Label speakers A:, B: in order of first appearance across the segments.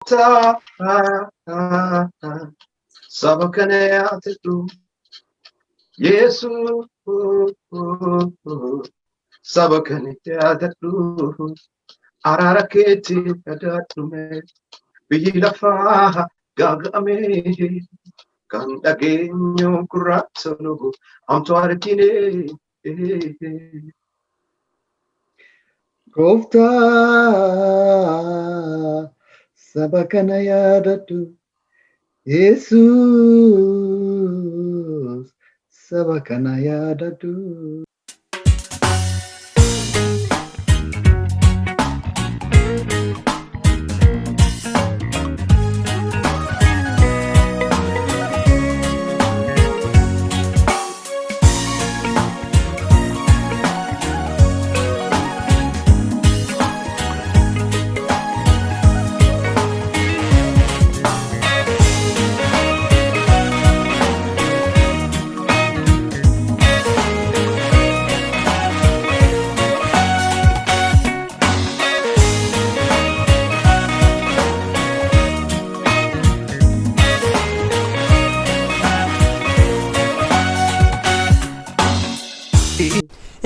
A: Gooftaa, saba kana yaadadhu. Yesuus, saba kana yaadadhu. Araara keetti yaadadhume. Biyyi lafaa gaaga'ame. Kan dhageenyu gurraa tolu hamtu argine.
B: Gooftaa, saba kana yaadadhu. Yesuus, saba kana yaadadhu.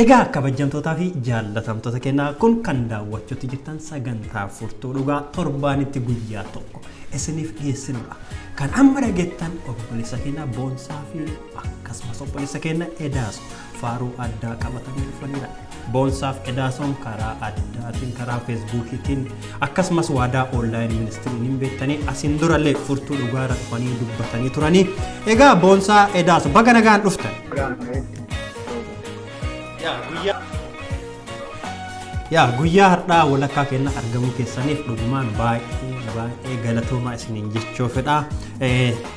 C: Egaa kabajamtootaa fi jaallatamtoota keenyaa, kun kan daawwachuutti jirtan sagantaa Furtuu Dhugaa torbaanitti guyyaa tokko isiniif dhiyeessinudha. Kan amma dhageettan obboleessa keenya Boonsaa fi akkasumas obboleessa keenya Edaaso faaruu addaa qabatanii dhufanidha. Boonsaaf Edaasoon karaa addaatiin, karaa Feesbuukiitiin, akkasumas Waadaa Online Ministry hin beektanii, asiin durallee Furtuu Dhugaa irra dhufanii dubbatanii turanii. Egaa Boonsaa, Edaaso, baga nagaan dhuftan. Yaa guyyaa har'aa walakkaa keenya argamuu keessaniif dhugumaan baay'ee baay'ee galatoomaa isiniin jechuu fedha.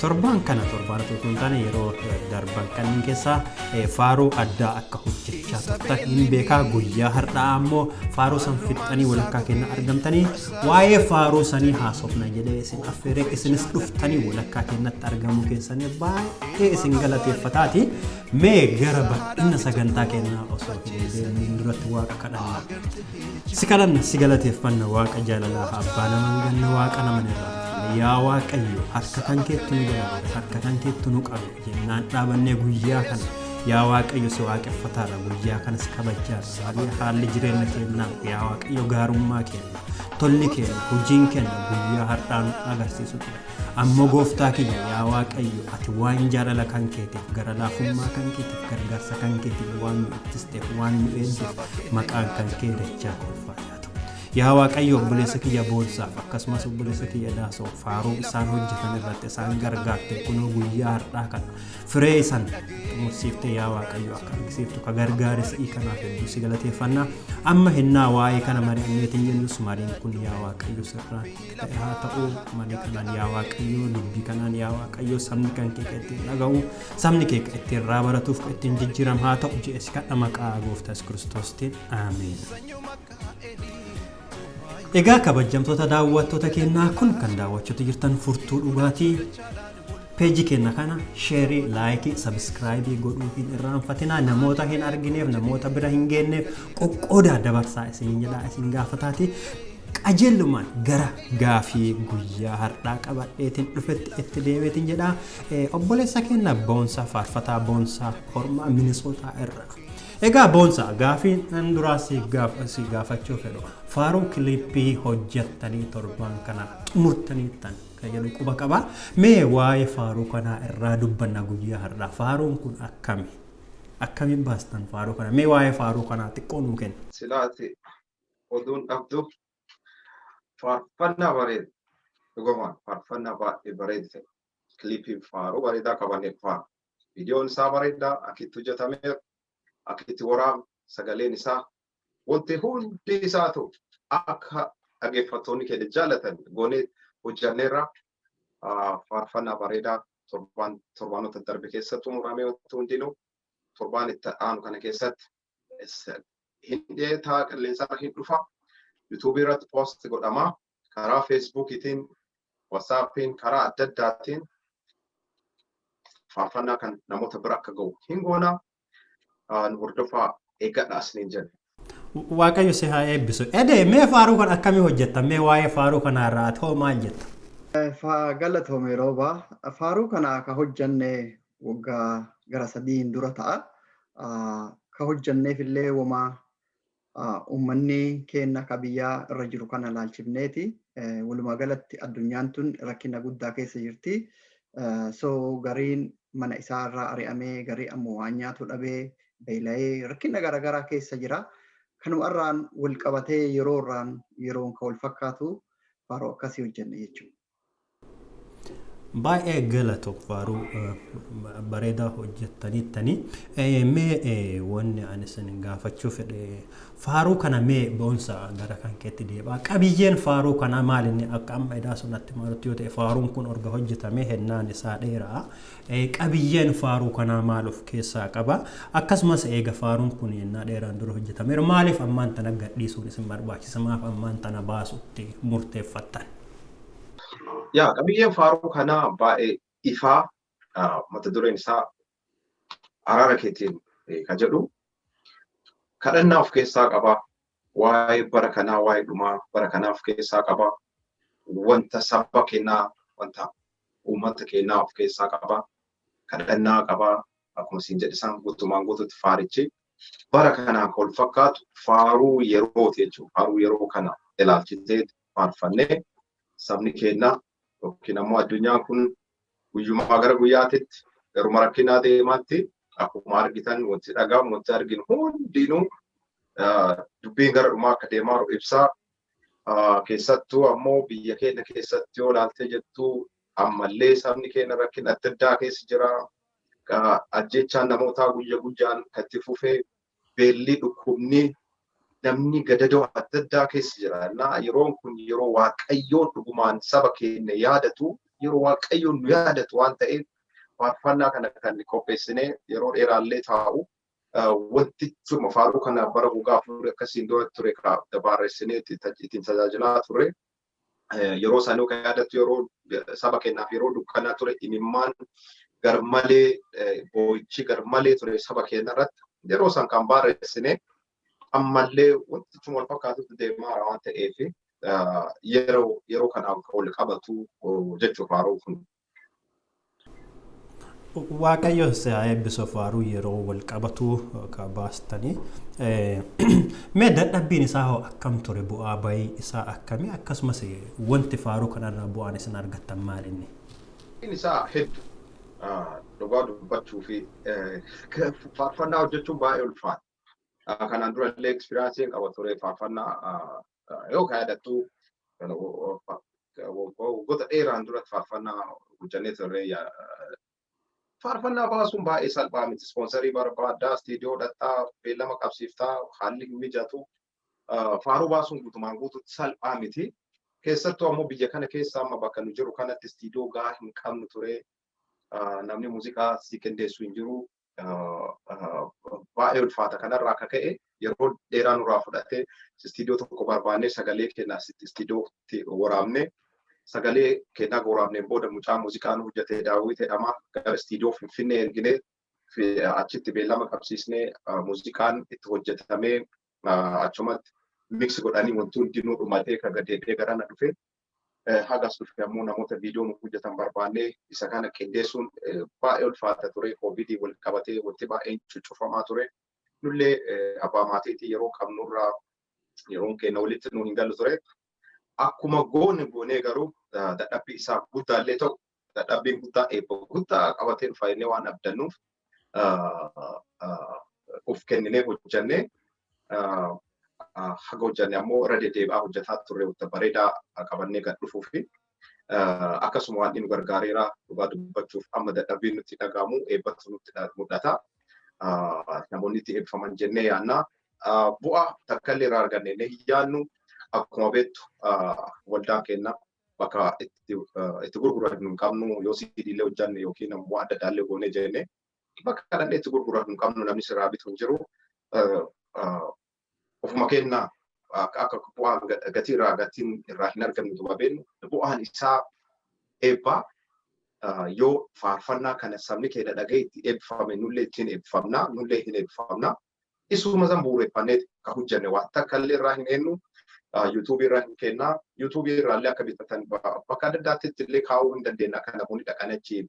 C: Torbaan kana, torbaan otoo hin taane yeroo darban kanneen keessaa faaruu addaa akka hojjechaa turtan hin beekaa. Guyyaa har'aa ammoo faaruu san fixxanii walakkaa keenya argamtanii, waa'ee faaruu sanii haasofna jedhee isin affeeree, isinis dhuftanii walakkaa keenyatti argamuu keessanii baay'ee isin galateeffataati. Mee gara bal'ina sagantaa keenyaa osoo hin deemin duratti Waaqa kadhanna. Si kadhanna, si galateeffanna, Waaqa jaalalaa, abbaa nama hin ganne, Waaqa nama hin irraanfanne. Yaa Waaqayyo, harka kan keettu nu jala, harka kan keettu nu qabe jennaan dhaabannee guyyaa kana, yaa Waaqayyo, si waaqeffataarra, guyyaa kana si kabajaarra. Haalli jireenya keenyaa, yaa Waaqayyo, gaarummaa keenya, tolli keenya, hojiin keenya guyyaa har'aa nu agarsiisu ture. Ammoo gooftaa kiyya, yaa Waaqayyo, ati waan jaalala kan keetiif, gara laafummaa kan keetiif, gargaarsa kan keetiif waan nu ittisteef, waan nu eegdeef, maqaan kan kee dachaa ulfaataa ta'u. Yaa Waaqayyo, obboleessa kiyya Boonsaaf akkasumas obboleessa kiyya Daasoo faaruu isaan hojjetan irratti isaan gargaarte, kunoo guyyaa har'aa kana firee isan xumursiiftee, yaa Waaqayyo, akka argisiiftu ka gargaare si'ii, kanaaf hedduu si galateeffannaa. Amma hinnaa waa'ee kana mari'anneetiin jennus, mariin kun, yaa Waaqayyo, sirraan ta'e haa ta'u. Marii kanaan, yaa Waaqayyo, dubbii kanaan, yaa Waaqayyo, sabni kan kee kan ittiin dhaga'u, sabni kee kan ittiin irraa baratuuf, kan ittiin jijjiiramu haa ta'u jedhe si kadha, maqaa gooftaa Yesuus Kiristoostiin, aameen. Egaa kabajamtoota daawwattoota keenyaa, kun kan daawwachuutti jirtan Furtuu Dhugaatii. Peejii keenya kana share, like, subscribe godhuu hin irraanfatinaa. Namoota hin argineef, namoota bira hin geenneef qoqqoodaa dabarsaa isiniin jedhaa, isin gaafataati. Qajeellumaan gara gaafii guyyaa har'aa qabadheetiin dhufetti itti deemeetiin jedhaa. Obboleessa keenya Boonsaa, faarfataa Boonsaa Kormaa Minisootaa irraa. Egaa Boonsaa, gaafii an duraa si gaafachuu fedhu, faaruu clip hojjettanii torbaan kana xumurtaniittan kan jedhu quba qaba. Mee waa'ee faaruu kanaa irraa dubbanna guyyaa har'aa. Faaruun kun akkami? Akkamiin baastan faaruu kana? Mee waa'ee faaruu kanaa xiqqoo nuu kenna.
A: Silaati oduun dhabdu, faarfannaa bareeda. Dhugumaan faarfannaa baay'ee bareeda ta'e. Clipiin faaruu bareedaa qabannee dhufaa. Viidiyoon isaa bareedaa, akka itti hojjetameeru, akka itti waraabame, sagaleen isaa, wanti hundi isaatu akka dhaggeeffattoonni keenya jaallatan goonee hojjanneerra. Faarfannaa bareedaa torbaan torbaanota darbe keessa xumuramee, wanti hundinuu torbaan itti aanu kana keessatti hin dhiyeetaa, qilleensarra hin dhufa. YouTubeii irratti post godhama. Karaa Facebookiitiin, WhatsAppiin, karaa adda addaatiin faarfannaa kan namoota bira akka ga'u hin goona. Nu hordofaa, eeggadhaa isiniin jenna.
C: Waaqayyo si haa eebbisu. Edee, mee faaruu kan akkamii hojjetta? Mee waa'ee faaruu kanaa irraa ati hoo maal jetta?
B: Galatoome Roobaa. Faaruu kana ka hojjanne waggaa gara 3n dura ta'a. Ka hojjanneef illee womaa uummanni keenya ka biyyaa irra jiru kana laalchifneeti. Walumaa galatti addunyaan tun rakkina guddaa keessa jirti. So gariin mana isaa irraa ari'amee, garii ammoo waan nyaatu dhabee beela'ee rakkina garaagaraa keessa jira. Kanuma irraan wal qabatee yeroo irraan yeroon ka wal fakkaatu faaruu akkasii hojjenne jechuudha.
C: Baay'ee galatoom, faaruu bareedaa hojjettaniittani. Mee wanni ani isin gaafachuu fedhe, faaruu kana mee boonsa gara kan keetti deebi'a. Qabiyyeen faaruu kanaa maal inni akka amma edaa sunatti maalutti yoo ta'e, faaruun kun erga hojjetamee hennaan isaa dheeraa. Qabiyyeen faaruu kanaa maal of keessaa qaba? Akkasumas eega faaruun kun hennaa dheeraan dura hojjetameera, maaliif ammaan tana gadhiisuun isin barbaachisa? Maaf ammaan tana baasutti murteeffattan?
A: Yaa, qabiyyeen faaruu kanaa baay'ee ifaa. Mata dureen isaa "Araara keetiin" kan jedhu kadhannaa of keessaa qaba. Waa'ee bara kanaa, waa'ee dhumaa bara kanaa of keessaa qaba. Wanta saba keenyaa, wanta uummata keenyaa of keessaa qaba. Kadhannaa qaba. Akkuma isin jedhe isaan guutumaan guututti faarichi bara kanaan wal fakkaatu faaruu yerooti jechuudha. Faaruu yeroo kana ilaalchisee faarfannee, sabni keenya yookiin ammoo addunyaan kun guyyumaa gara guyyaatitti garuma rakkinaa deemaatti, akkuma argitan wanti dhagahamu, wanti arginu hundinuu dubbiin gara dhumaa akka deemaa jiru ibsaa. Keessattuu ammoo biyya keenya keessatti yoo ilaaltee jettu, ammallee sabni keenya rakkina adda addaa keessa jira. Ajjechaan namootaa guyya guyyaan kan itti fufee, beelli, dhukkubni, namni gadadoo adda addaa keessa jira. Yeroon kun yeroo Waaqayyoon dhugumaan saba keenya yaadatu, yeroo Waaqayyoon nu yaadatu waan ta'eef, faarfannaa kana kan qopheessinee yeroo dheeraallee taa'u, wantichuma faaruu kana bara waggaa 4 akkasiin dura ture barreessinee ittiin tajaajilaa ture. Yeroo isaanii kan yaadattu, yeroo saba keenyaaf yeroo dukkanaa ture, imimmaan garmalee, boo'ichi garmalee ture saba keenya irratti, yeroo isaan kan barreessine ammallee wantichuma wal fakkaatutti deemaa waan ta'eef, yeroo kanaaf wal qabatu jechuudha faaruu kun.
C: Waaqayyo si haa eebbisu, faaruu yeroo wal qabatu ka baastanii. Mee dadhabbiin isaa hoo akkam ture? Bu'aa bayii isaa akkamii? Akkasumas wanti faaruu kanarraa bu'aan isin argattan maal inni?
A: Isaa hedduu, dhugaa dubbachuu fi faarfannaa hojjechuun baay'ee ulfaata. Kanaan dura illee experience qaba ture faarfannaa. Yoo kan yaadattu, waggoota dheeraan duratti faarfannaa hojjannee turre. Faarfannaa baasuun baay'ee salphaa miti. Sponsor barbaaddaa, istiidiyoo dhaqxaa, beellama qabsiiftaa, haalli hin mijatu. Faaruu baasuun guutumaan guutuutti salphaa miti. Keessattuu ammoo biyya kana keessa amma bakka nu jiru kanatti istiidiyoo gahaa hin qabnu ture. Namni muuziqaa si qindeessu hin jiru. Baay'ee ulfaata. Kanarraa akka ka'e yeroo dheeraa nurraa fudhatee, istiidiyoo tokko barbaannee, sagalee keenya istiidiyootti waraabnee, sagalee keenyaa waraabneen booda mucaa muuziqaa nu hojjete, Daawwit jedhama, gara istiidiyoo Finfinnee erginee, achitti beellama qabsiisnee, muuziqaan itti hojjetamee, achumatti mix godhanii, wanti hundinuu dhumatee kan gadeedhee garana dhufe. Hagas dhufe ammoo namoota viidiyoo nu hojjetan barbaannee isa kana qindeessuun baay'ee ulfaata ture. Koovidii wal qabatee wanti baay'een cuccufamaa ture. Nullee abbaa maatiitii yeroo qabnurraa yeroon keenya walitti nu hin galu ture. Akkuma goone goonee garuu dadhabbii isaa guddaallee ta'u, dadhabbiin guddaa eebba guddaa qabatee dhufa jennee waan abdannuuf of kenninee hojjannee, haga hojjanne ammoo irra deddeebi'aa hojjetaa turre, wanta bareedaa qabannee gad dhufuu fi akkasuma waan inni nu gargaareera. Dhugaa dubbachuuf amma dadhabbiin nutti dhagahamu eebbatu nutti mul'ata. Namoonni itti eebbifaman jennee yaanna. Bu'aa takka illee irraa arganne hin yaannu. Akkuma beektu waldaan keenya bakka itti gurgurannu hin qabnu. Yoo CD illee hojjanne yookiin ammoo adda addaa illee goonee jenne, bakka kanallee itti gurgurannu hin qabnu, namni sirraa bitu hin jiru. Ofuma keenya akka bu'aan gatii irraa gatiin irraa hin argamne dhuma beeknu, bu'aan isaa eebbaa. Yoo faarfannaa kana sabni keenya dhaga'ee itti eebbifame, nullee ittiin eebbifamna, nullee hin eebbifamna. Isuma san bu'uureffannee ka hojjenne, waan takka illee irraa hin eenyu. Yuutuubii irra hin kennaa. Yuutuubii irraallee akka bitatan bakka adda addaatti illee kaa'uu hin dandeenya akka namoonni dhaqan achi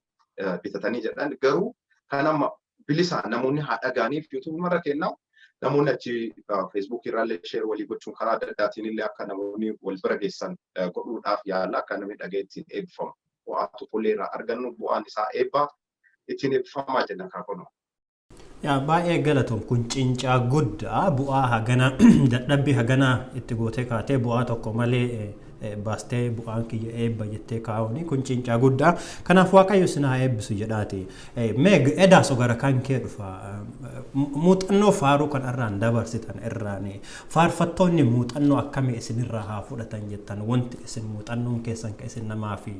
A: bitatanii jedhan. Garuu kan amma bilisaan namoonni haa dhaga'aniif yuutuubii irra kennaa. Namoonni achi feesbuukii irraallee sheer walii gochuun karaa adda addaatiin illee akka namoonni wal bira geessan godhuudhaaf yaala akka namni dhaga'ee ittiin eebbifamu. Bu'aa tokkollee irraa argannu bu'aan isaa eebba ittiin eebbifamaa jenna kaakonu.
C: Yaa baay'ee galatoom kun cincaa guddaa bu'aa hagana dadhabbii hagana itti gootee kaatee bu'aa tokko malee baastee bu'aan kiyya eebba jettee kaa'uuni kun cincaa guddaa. Kanaaf Waaqayyo isin haa eebbisu jedhaati. Mee edaaso gara kan kee dhufa. Muuxannoo faaruu kan irraan dabarsitan irraan faarfattoonni muuxannoo akkamii isinirraa haa fudhatan jettan wanti isin muuxannoon keessan kan isin namaa fi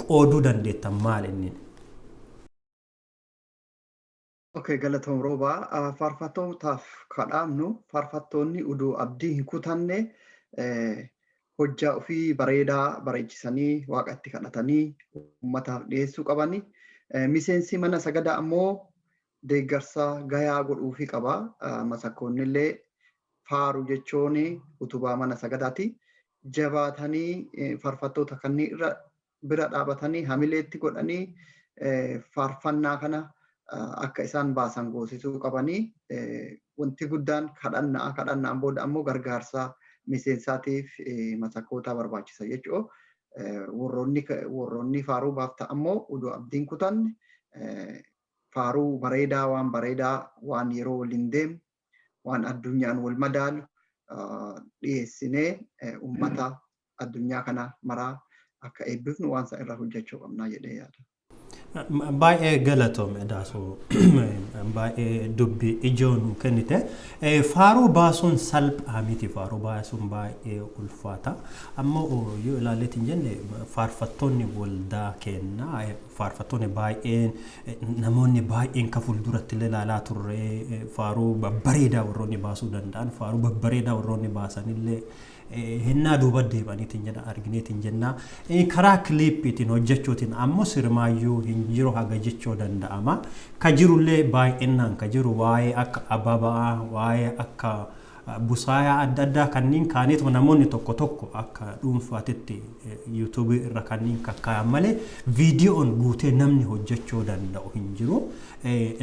C: qooduu dandeettan maal inni?
B: Okay, galatoom Roobaa. Faarfattootaaf kadhaamnu faarfattoonni uduu abdii hin kutanne hojjaa ofii bareedaa bareechisanii waaqatti kadhatanii uummataaf dhiyeessuu qabani. Miseensi mana sagadaa ammoo deeggarsa gayaa godhuufii qaba. Masakkoonni illee faaru jechuun utubaa mana sagadaati. Jabaatanii faarfattoota kanneen irra bira dhaabatanii hamileetti godhanii faarfannaa kana akka isaan baasan goosisuu qabanii wanti guddaan kadhannaa kadhannaan booda ammoo gargaarsa miseensaatiif masakkoota barbaachisa jechuudha. Warroonni faaruu baafta ammoo uduu abdiin kutanne faaruu bareedaa waan bareedaa waan yeroo waliin deemu waan addunyaan wal madaalu dhiyeessinee uummata addunyaa kana maraa akka eebbifnu waan isa irra hojjechuu qabnaa jedhee yaada.
C: Baay'ee galatoome Daasoo, baay'ee dubbii ijoo nu kennite. Faaruu baasuun salphaa miti, faaruu baasuun baay'ee ulfaata. Ammoo yoo ilaalleetiin jenne faarfattoonni waldaa kennaa faarfattoonni baay'een namoonni baay'een ka fuulduratti illee ilaalaa turre faaruu babbareedaa warroonni baasuu danda'an faaruu babbareedaa warroonni baasanillee hinnaa duuba deebi'aniitiin jedha argineetiin jenna. Karaa kiliippiitiin hojjechuutiin ammoo sirmaayyuu hin jiru haga jechuu danda'ama. Ka jirullee baay'inaan ka jiru waa'ee akka ababaa, waa'ee akka busaayaa adda addaa kanneen kaaniituma namoonni tokko tokko akka dhuunfaatitti yuutuubii irra kanneen kakkaayan malee viidiyoon guutee namni hojjechuu danda'u hin jiru.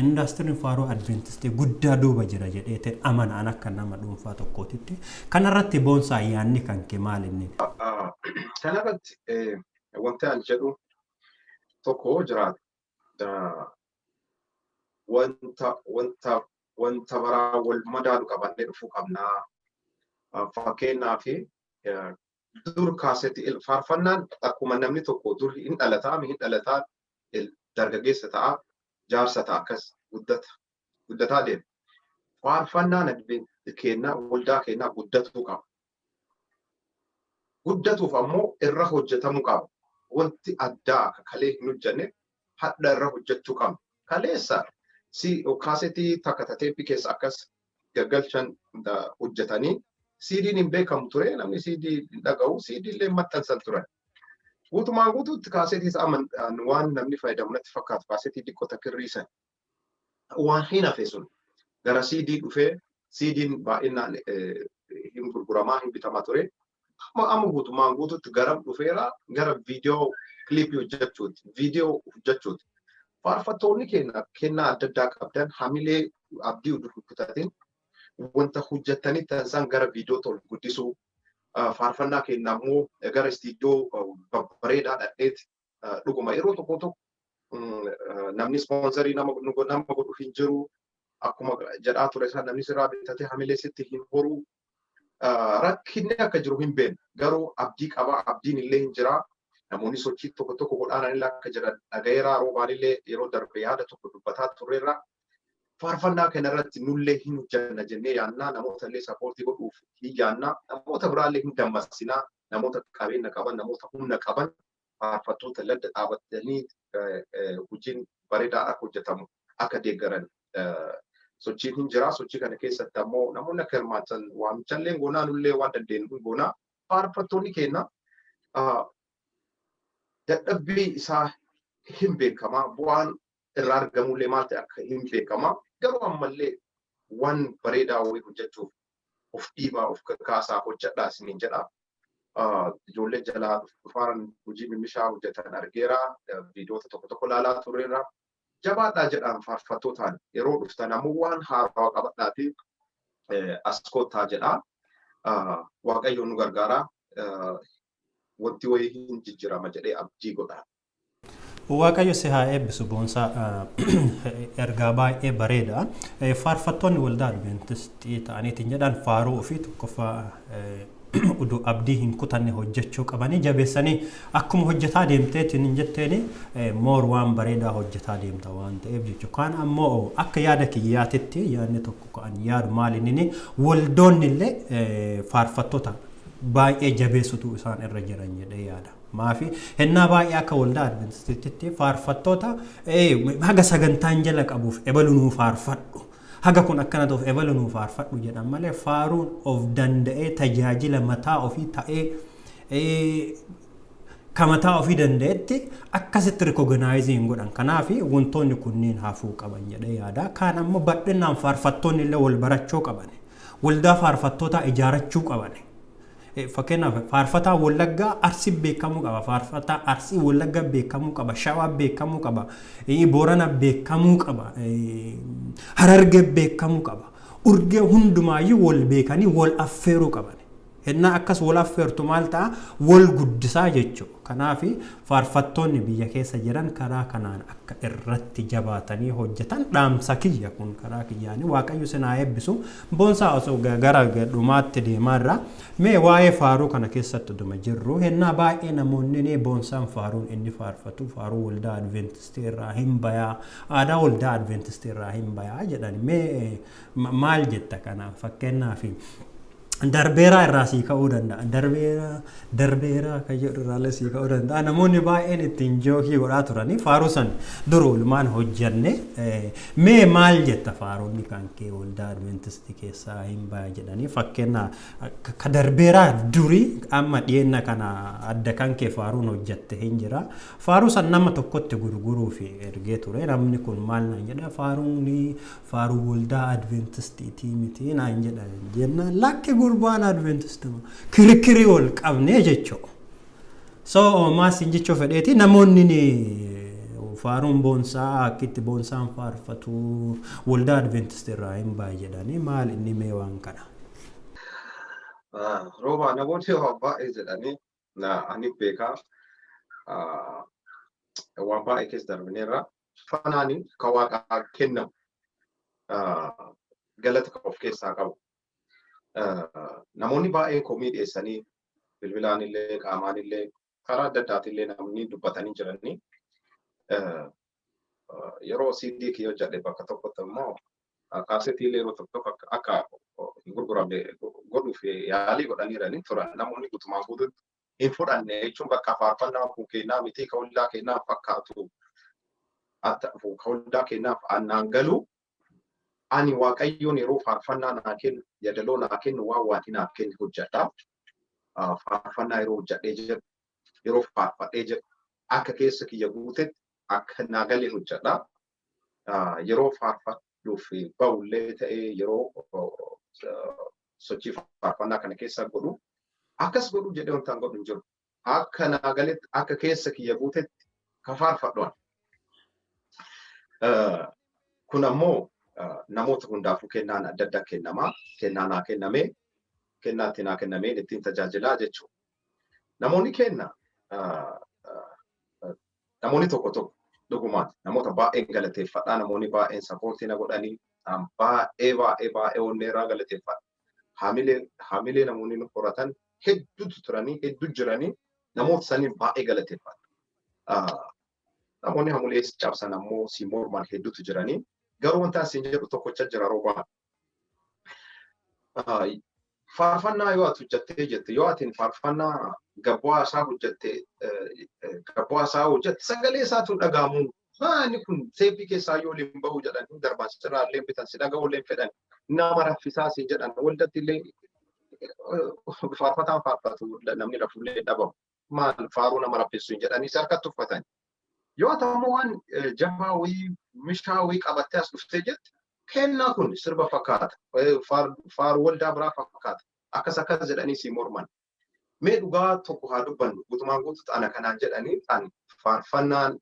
C: Indaastiriin faaruu Adventistii guddaa duuba jira jedheetiin amanaan akka nama dhuunfaa tokkootitti. Kanarratti boonsaa yaanni kan kee maal inni?
A: Kanarratti wanti ani jedhu tokko jiraata. Wanta baraa wal madaalu qabannee dhufuu qabnaa. Fakkeenyaaf dur kaasetti faarfannaan akkuma namni tokko dur hin dhalataa hin dhalataa dargaggeessa ta'a jaarsa ta'a akkas guddataa deema. Faarfannaan kennaa waldaa kennaa guddatuu qaba. Guddatuuf ammoo irra hojjetamuu qaba. Wanti addaa kalee hin hojjenne hadha irra hojjechuu qabna. Kaleessa si kaasetii takka tateeppi keessa akkas gaggalchan hojjetanii CD'n hin beekamu ture, namni CD hin dhaga'u, CD illee maxxansan turan. Guutumaan guutuutti kaasetii isaa waan namni fayyadamu natti fakkaatu kaasetii xiqqoo takka hir'isan. Waan hin hafe sun gara CD dhufee CD'n baay'inaan hin gurguramaa hin bitamaa ture. Amma guutumaan guutuutti gara dhufeera gara viidiyoo kiliipii hojjechuuti, viidiyoo hojjechuuti. Faarfattoonni keenya kennaa adda addaa qabdan hamilee abdii utuu hin kutatin wanta hojjetanii taasisan gara viidiyoo ol guddisuu, faarfannaa keenya ammoo gara istiidiyoo babbareedaa dhadheeti dhuguma yeroo tokko tokko namni ispoonsarii nama godhu hin jiru, akkuma jedhaa ture sana namni sirraa bitatee hamilee sitti hin horu, rakkinni akka jiru hin beeknu, garuu abdii qaba, abdiin illee hin jira. Namoonni sochii tokko tokko godhaan illee akka jiran dhagayeeraa, roobaan illee yeroo darbe yaada tokko dubbataa turreerra. Faarfannaa kanarratti nullee hin hojjanna jennee yaannaa, namoota illee sappoortii godhuuf hin yaannaa, namoota biraallee hin dammassinaa, namoota qabeenya qaban, namoota humna qaban faarfattoota ladda dhaabatanii hojiin bareedaa akka hojjetamu akka deeggaran sochiin hin jira. Sochii kana keessatti ammoo namoonni akka hirmaatan waamichallee goonaa, nullee waan dandeenyu goonaa. Faarfattoonni keenya dadhabbii isaa hin beekamaa, bu'aan irraa argamullee maal ta'e akka hin beekamaa, garuu ammallee waan bareedaa wayii hojjechuuf Of dhiibaa, of kakaasaa, hojjedhaa isiniin jedha. Ijoollee jalaa dhufaaran hojii mimmishaa hojjetan argeera. Viidiyoota tokko tokko ilaalaa turreerra. Jabaadhaa jedhaan faarfattootaan, yeroo dhuftan ammoo waan haarawaa qabadhaati as kottaa jedha. Waaqayyo nu gargaara. Wanti wayii hin jijjiirama jedhee abdii godha.
C: Waaqayyo si haa eebbisu, Boonsaa, ergaa baay'ee bareeda. Faarfattoonni waldaa Adventistii ta'aniitiin jedhan faaruu ofii tokkoffaa uduu abdii hin kutanne hojjechuu qabanii, jabeessanii akkuma hojjetaa deemteetiin hin jetteeni moor waan bareedaa hojjetaa deemta waan ta'eef jechuudha. Kaan ammoo akka yaada kiyyaatitti yaadni tokko kan yaadu maali, inni waldoonni illee faarfattoota baay'ee jabeessutu isaan irra jiran jedhee yaada. Maafi hennaa baay'ee akka waldaa Adventistiitti faarfattoota haga sagantaan jala qabuuf ebalu nuu faarfadhu. Haga kun akkana ta'uuf ebalu nuu faarfadhu jedhan malee, faaruun of danda'ee tajaajila mataa ofii ta'ee ka mataa ofii danda'etti akkasitti recognize hin godhan. Kanaaf wantoonni kunneen hafuu qaban jedhee yaada. Kaan ammoo bal'inaan faarfattoonni illee wal barachuu qaban. Waldaa faarfattootaa ijaarachuu qaban. Fakkeenyaaf, faarfataa Wallaggaa Arsii beekamuu qaba. Faarfataa Arsii Wallaggaa beekamuu qaba. Shawaa beekamuu qaba. Boorana beekamuu qaba. Harargee beekamuu qaba. Urgee hundumaayyuu wal beekanii wal affeeruu qaban. Hennaa akkas wal affeertu maal ta'a? Wal guddisaa jechuudha. Kanaaf faarfattoonni biyya keessa jiran karaa kanaan akka irratti jabaatanii hojjetan dhaamsa kiyya kun karaa kiyyaanii. Waaqayyo sinaa eebbisu. Boonsaa, osoo gara dhumaatti deemaa irraa, mee waa'ee faaruu kana keessatti dhuma jirru, hennaa baay'ee namoonni ni Boonsaan faaruun inni faarfatu faaruu waldaa Adventistii irraa hin bayaa, aadaa waldaa Adventistii irraa hin bayaa jedhan. Mee maal jetta kanaaf? Fakkeenyaaf, darbeeraa irraa sii ka'uu danda'a. Darbeeraa darbeeraa kan jedhu irraallee sii ka'uu danda'a. Namoonni baay'een ittiin joke godhaa turanii faaruu san dur oolmaan hojjanne. Mee maal jetta, faaruun kan kee waldaa Adventistii keessaa hin baya jedhanii, fakkeenya ka darbeeraa durii, amma dhiyeenya kana adda kan kee faaruun hojjatte hin jira. Faaruu san nama tokkotti gurguruuf ergee ture. Namni kun maal naan jedha? "Faaruun faaruu waldaa Adventistiitii miti" naan jedha. Jennaan, "Lakki, gurbaan Adventistii kirkirii ol qabnee" jechuudha. So maas jechuu fedheeti, namoonni ni faaruun Boonsaa akka itti Boonsaan faarfatu waldaa Adventistii irraa hin baay'ee jedhanii, maal inni mee waan kana?
A: Rooba, namoonni waan baay'ee jedhanii, ani beekaa, waan baay'ee keessa darbineerra. Fanaani kan waaqaa kennamu galata kan of keessaa qabu. Namoonni baay'een komii dhiyeessanii, bilbilaan illee, qaamaan illee, karaa adda addaatiin namni dubbatanii jiranii. Yeroo CD kiyya hojjedhe bakka tokkotti immoo kaasetii illee yeroo tokko tokko akka hin gurguramne godhuuf yaalii godhaniiranii turan. Namoonni guutumaan guututti hin fudhanne jechuun bakka faarfannaa kun kennaa miti, ka waldaa kennaa fakkaatu, ka waldaa kennaaf annaan galu. Ani Waaqayyoon yeroo faarfannaa naa kennu, yadaloo naa kennu, waan waaqni naaf kennu hojjedha. Faarfannaa yeroo hojjedhee jedhu, yeroo faarfadhee jedhu, akka keessa kiyya guutetti, akka naa galee hojjedha. Yeroo faarfadhuuf ba'ullee ta'ee, yeroo sochii faarfannaa kana keessa godhu, akkas godhu jedhee wanta godhu hin jiru. Akka naa galetti, akka keessa kiyya guutetti ka faarfadhu. Kun ammoo namoota hundaafuu kennaan adda addaa kennamaa. Kennaa naa kennamee, kennaa itti naa kennameen ittiin tajaajilaa jechuudha. Namoonni kenna, namoonni tokko tokko, dhugumaan namoota baay'een galateeffadhaa, namoonni baay'een support na godhanii, baay'ee baay'ee baay'ee onneerraa galateeffadha. Haamilee namoonni nu horatan hedduutu turanii, hedduu jiranii, namoota saniin baay'ee galateeffadha. Namoonni hamulee cabsan ammoo si morman hedduutu jiranii, garuu wanta asiin jedhu tokkocha jira, Roobaan. Faarfannaa yoo ati hojjattee jette, yoo atiin faarfannaa gabbu'aa isaa hojjatte, gabbu'aa isaa hojjatte, sagalee isaatu dhaga'amu. Inni kun seefii keessaa yoo waliin bahu jedhan, darban sirraa illee bitan, si dhaga'uu illee fedhan, nama raffisaa siin jedhan. Waldatti illee faarfataan faarfatu namni rafullee dhabamu. Maal faaruu nama raffisu hin jedhanii si harkatti uffatan. Yoo ta'u waan jabaa wayii, mishaa wayii qabattee as dhuftee jette Kennaa kun sirba fakkaata. Faaruu waldaa biraa fakkaata. Akkas akkas jedhanii si morman. Mee dhugaa tokko haa dubbannu. Guutumaan guutuutti ana kanaan jedhanii ani faarfannaan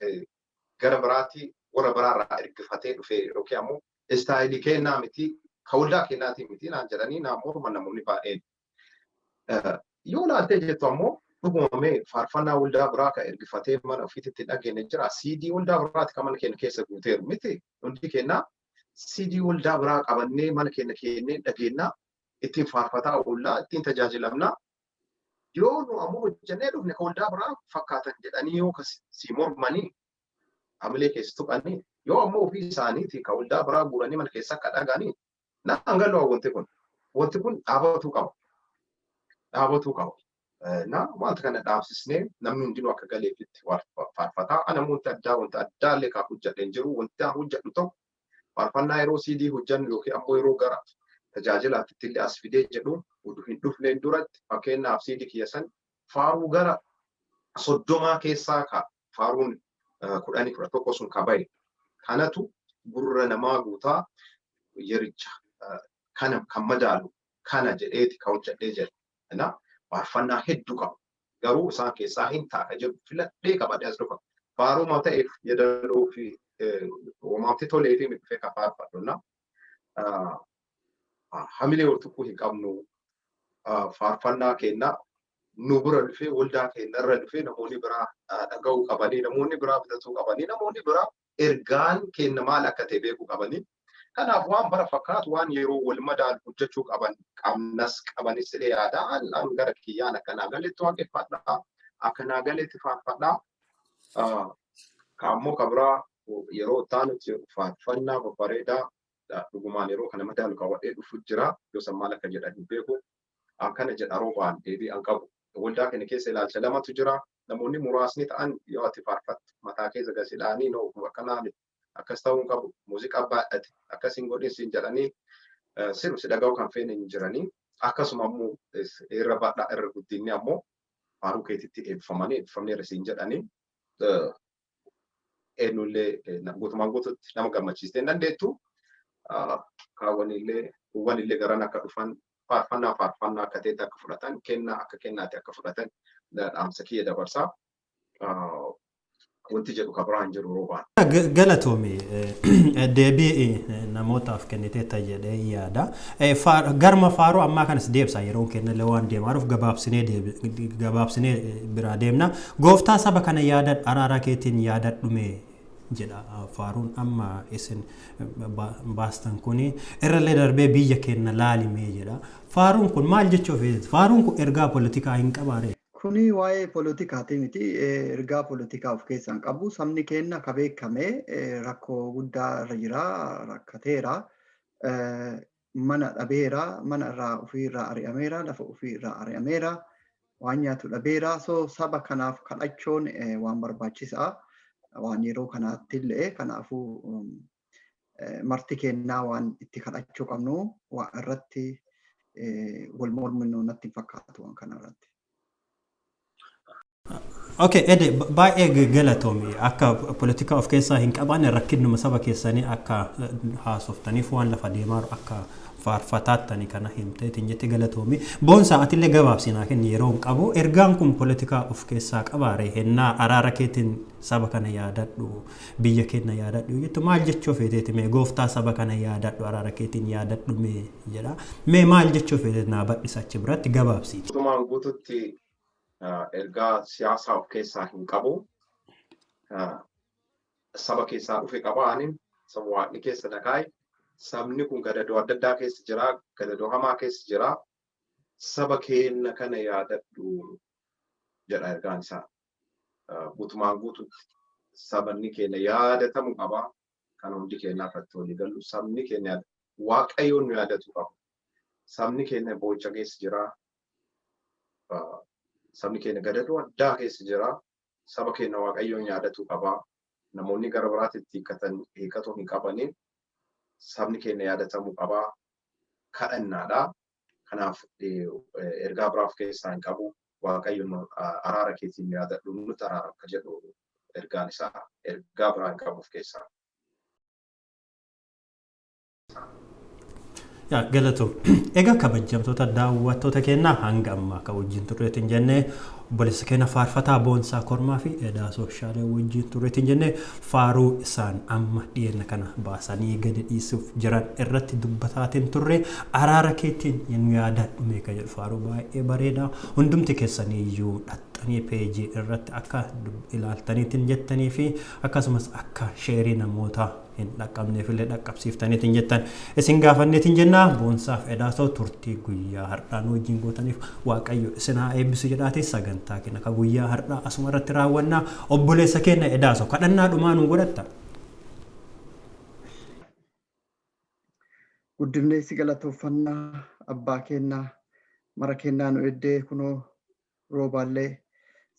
A: gara biraatti warra biraarraa ergifatee dhufe yookiin ammoo istaayilii kennaa miti ka waldaa kennaatii miti naan jedhanii naan morman namoonni baay'een. Yoo ilaaltee jettu ammoo dhuguma mee faarfannaa waldaa biraa ka ergifatee mana ofiitti dhageenye jira. CD waldaa biraati kan mana keenya keessa guuteeru miti. Hundi kennaa CD waldaa biraa qabannee mana keenya keennee dhageenyaa ittiin faarfataa oollaa ittiin tajaajilamnaa. Yoo nu ammoo hojjennee dhufne ka waldaa biraa fakkaatan jedhanii yoo si mormanii hamilee keessa tuqanii yoo ammoo ofii isaaniiti ka waldaa biraa guuranii mana keessa akka dhaganii naan galu wanti kun. Wanti kun dhaabatuu qaba. Dhaabatuu qaba. Na wanta kana dhaabsisnee namni hundinuu akka galeefitti faarfataa. Ana wanta addaa wanta addaa illee kan hojjedhe hin jiru. Wanti an hojjedhu tokko faarfannaa yeroo CD hojjennu yookiin ammoo yeroo gara tajaajilaatti illee as fidee jedhu utuu hin dhufneen duratti fakkeenyaaf CD kiyya san faaruu gara 30 keessaa ka faaruun 10 11 sun ka bahe. Kanatu gurra namaa guutaa yericha kana kan madaalu kana jedheeti ka hojjedhee jedha. Na faarfannaa hedduu qaba. Garuu isaan keessaa hin ta'a jedhu filadhee qabadhee as dhufa. Faaruma ta'eef yeedaloo fi uumaamti tolee fi dhufee ka faarfadhu. Na hamilee wal tuquu hin qabnu faarfannaa keenna nu bira dhufee waldaa keenya irra dhufee namoonni biraa dhaga'uu qabanii namoonni biraa bitatuu qabanii namoonni biraa ergaan keenya maal akka ta'e beekuu qabanii. Kanaaf waan bara fakkaatu waan yeroo wal madaalu hojjechuu qaban qabnas qabanis jedhee yaada. An gara kiyyaan akka naa galetti waaqeffadhaa akka naa galetti faarfadhaa. Kaammoo kabiraa yeroo taanutti faarfannaa babbareedaa dhugumaan yeroo kana madaalu qabadhee dhufu jira. Yoo san maal akka jedhan hin beeku. Akkana jedha roobaan deebii an qabu. Waldaa kana keessa ilaalcha lamatu jira. Namoonni muraasni ta'an yoo ati faarfattu mataa keessa gasiidhaanii noo akkanaa miti. Akkas ta'uu hin qabu. Muuziqaa baay'ate akkas hin godhin siin jedhanii siru si dhaga'uu kan feene hin jiranii. Akkasuma ammoo irra baadhaa irra guddinni ammoo faaruu keetitti eebbifamanii eebbifamneerra siin jedhanii eenyullee guutumaan guututti nama gammachiistee hin dandeettu. Kaawwanillee kuuwwanillee garan akka dhufan faarfannaa faarfannaa akka ta'etti akka fudhatan kennaa akka kennaatti akka fudhatan dhaamsa kiyya dabarsaa. Wanti jedhu ka biraan jiru roobaan.
C: Galatoomi deebii namootaaf kenniteetta jedhee yaada. Garma faaruu ammaa kanas deebisa yeroon kennallee waan deemaaruuf gabaabsinee biraa deemna. Gooftaa saba kana yaadadhu araara keetiin yaadadhu mee jedha faaruun amma isin baastan kuni irrallee darbee biyya keenya laalimee jedha. Faaruun kun maal jechuuf faaruun kun ergaa poolitikaa hin qabaare?
B: Kuni waa'ee poolitikaati miti. Ergaa poolitikaa of keessaa hin qabu. Sabni keenya ka beekame rakkoo guddaa irra jira, rakkateera, mana dhabeera, mana irraa ofii irraa ari'ameera, lafa ofii irraa ari'ameera, waan nyaatu dhabeera. So saba kanaaf kadhachuun waan barbaachisaa. Waan yeroo kanaatti illee kanaafuu marti kennaa waan itti kadhachuu qabnu waan irratti wal morminu natti hin fakkaatu waan kana irratti.
C: Okay, Ede, baay'ee galatoomi. Akka poolitikaa of keessaa hin qabaanne rakkinuma saba keessanii akka haasoftaniif waan lafa deemaa akka faarfataattani kana himteetiin jette galatoomi. Boonsaa atillee gabaabsinaa kenni yeroo hin qabu. Ergaan kun poolitikaa of keessaa qabaare hennaa araara keetiin saba kana yaadadhu biyya keenya yaadadhu jettu maal jechuu feeteeti mee gooftaa saba kana yaadadhu araara keetiin yaadadhu mee jedha. Mee maal jechuu feeteeti naa badhisa achi biratti gabaabsiiti.
A: Guutumaan guututti ergaa siyaasaa of keessaa hin qabu. Saba keessaa dhufe qaba anin saba waaqni keessa na kaa'e. Sabni kun gadadoo adda addaa keessa jira, gadadoo hamaa keessa jira. Saba keenya kana yaadadhu jedha ergaan isaa. Guutumaan guututti sabni keenya yaadatamuu qaba. Kan hundi keenya irratti walii gallu sabni keenya Waaqayyoon nu yaadatuu qaba. Sabni keenya boo'icha keessa jira. Sabni keenya gadadoo addaa keessa jira. Saba keenya Waaqayyoon yaadatuu qaba. Namoonni gara biraatti hiikkatuu hin qabanii sabni keenya yaadatamuu qaba. Kadhannaadha. Kanaaf ergaa biraa of keessaa hin qabu. Waaqayyoon araara keetiin yaadadhu nutti araara akka jedhu ergaan isaa ergaa biraa hin qabu of keessaa.
C: Yaa galatoom. Egaa kabajamtoota daawwattoota keenyaa hanga ammaa kan wajjin turreetiin jennee obboleessa keenya faarfataa Boonsaa Kormaa fi Edaasoo Shaalee wajjin turreetiin jennee faaruu isaan amma dhiyeenya kana baasanii gadi dhiisuuf jiran irratti dubbataatiin turre. Araara keetiin nu yaadadhu meeqa jedhu faaruu baay'ee bareedaa. Hundumti keessanii iyyuu dhaxxanii peejii irratti akka ilaaltaniitiin jettanii fi akkasumas akka sheerii namoota hin dhaqqabneef illee dhaqqabsiiftaniitiin jettan isin gaafanneetiin jennaa. Boonsaaf Edaasoo, turtii guyyaa har'aa nu wajjin gootaniif Waaqayyo isin haa eebbisu jedhaati sagantaa keenya ka guyyaa har'aa asuma irratti raawwannaa. Obboleessa keenya Edaasoo, kadhannaa dhumaa nu godhatta.
B: Guddifnee si galatoofannaa, abbaa keenyaa, mara keenyaa nu eddee kunoo roobaallee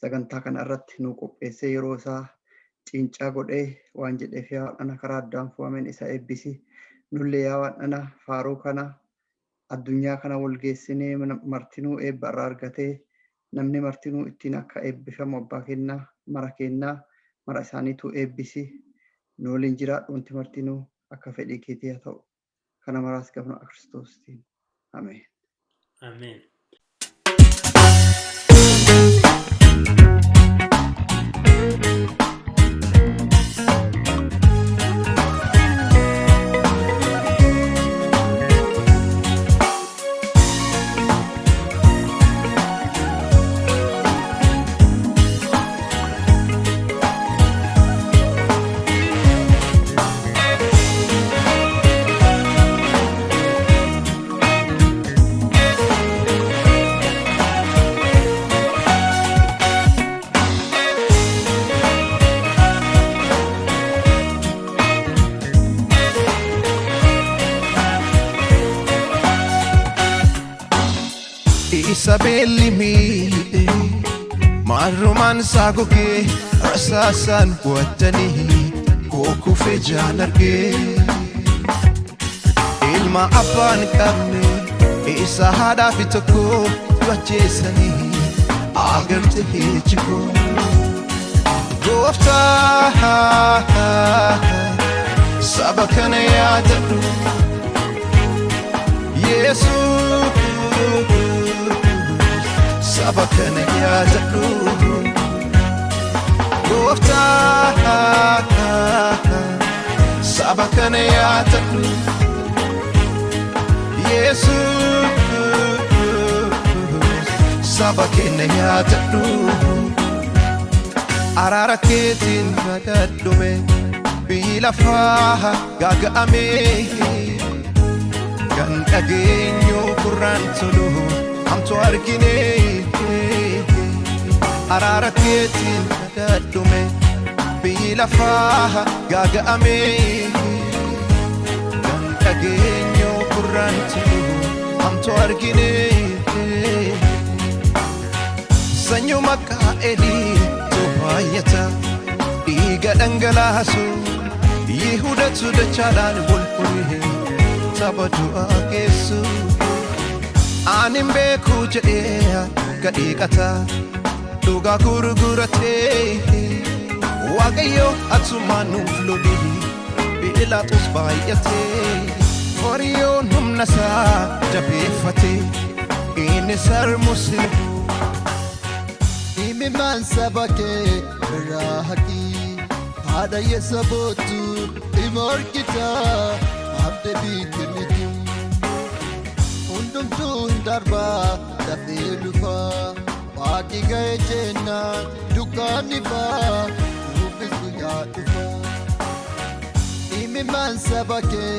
B: sagantaa kana irratti nu qopheessee yeroo isaa cincaa godhee waan jedheef, yaa Waaqana, karaa addaan fo'ameen isa eebbisi. Nullee yaa Waaqana, faaruu kana addunyaa kana wal geessinee martinuu eebba irraa argatee namni martinuu ittiin akka eebbifamu, abbaa keenyaa, mara keenyaa mara isaaniitu eebbisi. Nu waliin jiraadhu, wanti martinuu akka fedhii keetii haa ta'u. Kana maraas gabna Kiristoostiin. Ameen.
C: Ameen.
D: Isabelli miidhe marrumaan isaa gogee, rasaasaan waddanii kukufee jaan argee. Ilma abbaan qabne isa haadhaa fi tokko ajjeesanii agarte ijikoo. Gooftaa, saba kana yaadadhu. Yesuus, saba kana yaadadhu. Gooftaa, saba kana yaadadhu. Yesuus, saba keenya yaadadhu. Araara keetiin yaadadhume, biyyi lafaa gaaga'ame, kan dhageenyu gurraan tolu hamtu argine. Araara keetiin yaadadhume, biyyi lafaa gaaga'ame, kan dhageenyu gurraan tolu hamtu argine. Sanyuma Qaa'eliitu baay'ata dhiiga dhangalaasu, Yihudatu dachaadhaan wal horee tapha du'aa geessu. Ani hin beeku jedhee gadhiiqata dhugaa gurguratee. Waaqayyo, atumaan nuuf loli, Phiilaaxoos baay'atee. Horiyoon humna isaa jabeeffate, inni sarmus.
E: Imimmaan saba kee irraa haqii, haadha yeessa boottu ima argita abdii kennitu. Hundumtuu hin darbaa, dafee lufa waaqi ga'e jennaan dukkaanni faa nuufis guyyaa dhufa. Imimmaan saba kee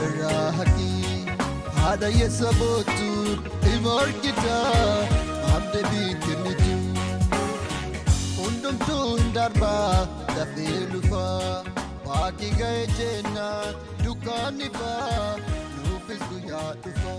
E: irraa haqii, haadha yeessa boottu ima argita abdii kennitu. Hundumtuu hin darbaa, dafee lufa waaqi ga'e jennaan dukkaanni faa nuufis guyyaa dhufa.